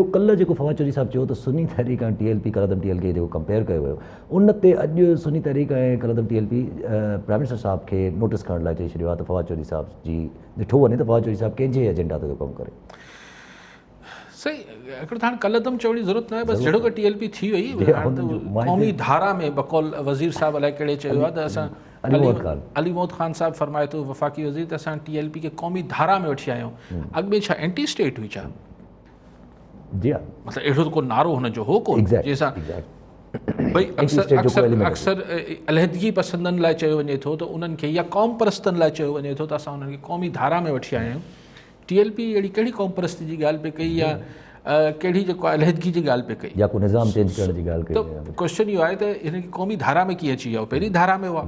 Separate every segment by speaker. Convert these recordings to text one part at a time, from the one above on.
Speaker 1: ڪلهه جيڪو فواد چوڌري صاحب چيو ته سني تحريڪ ۽ ٽي ايل پي ڪالعدم ٽي ايل کي جيڪو ڪمپيئر ڪيو ويو ان تي اڄ سني تحريڪ ۽ ڪالعدم T L P prime minister صاحب کي نوٽيس ڪرڻ لاء چئي ڇڏيو آهي ته فواد چوڌري صاحب جي ڏٺو وڃي ته فواد چوڌري صاحب ڪنهن جي ايجنڊا تي ٿو ڪم ڪري.
Speaker 2: سائين هڪڙو ته هاڻ ڪالعدم چوڻ جي ضرورت ناهي بس جهڙوڪ ٽي ايل پي ٿي وئي هاڻ ته قومي ڌارا ۾ بقول وزير صاحب الائي ڪهڙي چيو آهي ته اسان علي محمد خان علي محمد خان صاحب فرمائي ٿو وفاقي وزير ته اسان ٽي ايل پي کي قومي ڌارا ۾ وٺي آيا آهيون اڳ ۾ ڇا اينٽي اسٽيٽ هئي ڇا؟
Speaker 1: جي ها
Speaker 2: مطلب اهڙو ته ڪو نعرو هن جو هو ڪو جنهن سان ڀئي اڪثر اڪثر اڪثر علحدگي پسندن لاء چيو وڃي ٿو ته انهن کي يا قوم پرستن لاء چيو وڃي ٿو ته اسان انهن کي قومي ڌارا ۾ وٺي آيا آهيون. ٽي ايل پي اهڙي ڪهڙي قوم پرستي جي ڳالهه پئي ڪئي يا ڪهڙي جيڪو علحدگي جي ڳالهه پئي ڪئي
Speaker 1: يا ڪو نظام چينج ڪرڻ جي ڳالهه ڪئي
Speaker 2: ته ڪويشچن اهو آهي ته هن کي قومي ڌارا ۾ ڪيئن اچي ويا؟ پهرين ڌارا ۾ هئا.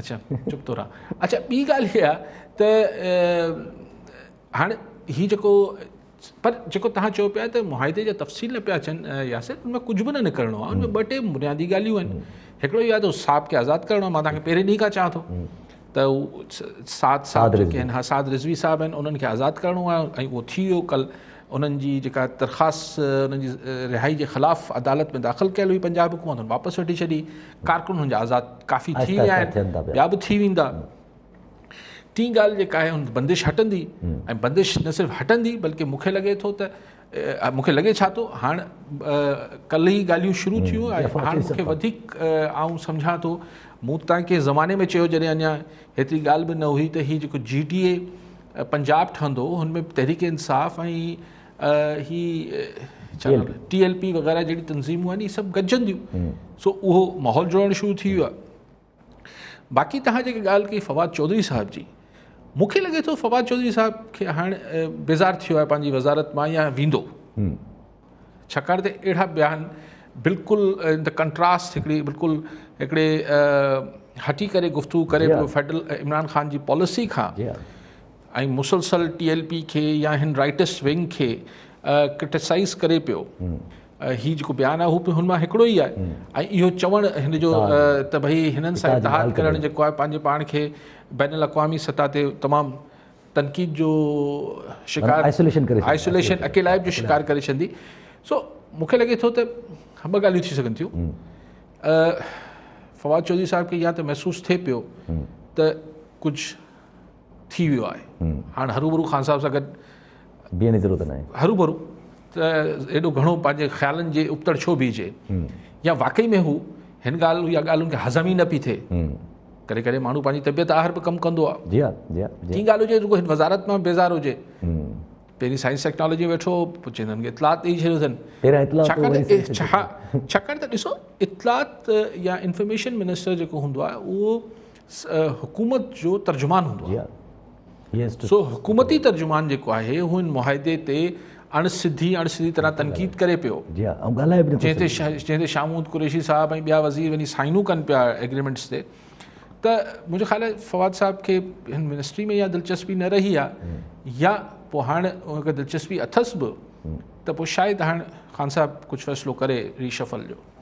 Speaker 2: اڇا چپ ٿو رهان. اڇا ٻي ڳالهه اها ته هاڻي هي جيڪو پر جيڪو توهان چئو پيا ته معاهدي جا تفصيل نه پيا اچن ياسر ان ۾ ڪجهه به نه نڪرڻو آهي ان ۾ ٻه ٽي بنيادي ڳالهيون آهن. هڪڙو اهو آهي ته صاحب کي آزاد ڪرڻو آهي، مان توهان کي پهرين ڏينهن کان چوان ٿو ته سعد صاحب جيڪي آهن، ها سعد رضوي صاحب آهن، انهن کي آزاد ڪرڻو آهي ۽ اهو ٿي ويو. ڪل انهن جي جيڪا درخواست انهن جي رهائي جي خلاف عدالت ۾ داخل ڪيل هئي پنجاب حڪومت ان واپس وٺي ڇڏي. ڪارڪن هن جا آزاد ڪافي ٿي ويا آهن، ٻيا به ٿي ويندا. ٽين ڳالهه جيڪا آهي ان بندش هٽندي ۽ بندش نه صرف هٽندي بلڪه مون کي لڳي ٿو ته مون کي لڳي ڇا ٿو هاڻ ڪلهه ئي ڳالهيون شروع ٿيون ۽ هاڻ مون کي وڌيڪ آئون سمجهان ٿو مون تان ڪنهن زماني ۾ چيو جڏهن اڃا هيتري ڳالهه به نه هئي ته هي جيڪو جي ڊي اي پنجاب ٺهندو هن ۾ تحريڪ انصاف ۽ هي ٽي ايل پي وغيره جهڙي تنظيمون آهن هي سڀ گڏجنديون سو اهو ماحول جوڙڻ شروع ٿي ويو آهي. باقي توهان جيڪا ڳالهه ڪئي فواد چوڌري صاحب جي مون کي لڳي ٿو فواد چوڌري صاحب کي هاڻ بيزار ٿيو آهي پنهنجي وزارت مان يا ويندو ڇاڪاڻ ته اهڙا بيان بلڪل ان the contrast هڪڙي بلڪل هڪڙي هٽي ڪري گفتگو ڪري پيو فيڊرل عمران خان جي پاليسي کان ۽ مسلسل ٽي ايل پي کي يا هن رائٽسٽ ونگ کي ڪرٽيسائز ڪري پيو. هي جيڪو بيان آهي هو به هن مان هڪڙو ئي آهي ۽ اهو چوڻ هن جو ته ڀئي هنن سان اتحاد ڪرڻ جيڪو آهي پنهنجي پاڻ کي بين الاقوامي سطح تي تمام تنقيد جو شڪار
Speaker 1: آئسوليشن ڪري
Speaker 2: آئسوليشن اڪيلائپ جو شڪار ڪري ڇڏندي. سو مون کي لڳي ٿو ته ٻه ڳالهيون ٿي سگهن ٿيون. فواد چوڌري صاحب کي يا ته محسوس ٿئي پيو ته ڪجهه ٿي ويو آهي هاڻ هروڀرو خان صاحب سان گڏ
Speaker 1: بيهڻ جي ضرورت ناهي،
Speaker 2: هروڀرو ته ايڏو گهڻو پنهنجي خيالن جي ابتڙ ڇو بيهجي، يا واقعي ۾ هو هن ڳالهه يا ڳالهه ان کي هضم ئي نه پئي ٿئي. ڪڏهن ڪڏهن ماڻهو پنهنجي طبيعت آهر به ڪم ڪندو آهي.
Speaker 1: جي ها جي ها
Speaker 2: ٽين ڳالهه هجي رڳو هن وزارت مان بيزار هجي، پهرين سائنس ٽيڪنالاجي ۾ ويٺو هو پوء چئن هن کي اطلاعات ڏيئي ڇڏيو اٿن.
Speaker 1: پهريان اطلاعات
Speaker 2: ڇاڪاڻ ته ڏسو اطلاعات يا انفارميشن منسٽر جيڪو هوندو آهي اهو حڪومت جو ترجمان هوندو آهي. سو حڪومتي ترجمان جيڪو آهي هو ان معاهدي تي اڻ سڌي اڻ سڌي طرح تنقيد ڪري پيو جنهن تي جنهن تي شاهه محمود قريشي صاحب ۽ ٻيا وزير وڃي سائنون ڪن پيا ايگريمينٽس تي ته منهنجو خيال آهي فواد صاحب کي هن منسٽري ۾ يا دلچسپي نه رهي آهي يا پوء هاڻ اگر دلچسپي اٿس به ته پوء شايد هاڻ خان صاحب ڪجهه فيصلو ڪري ري شفل جو.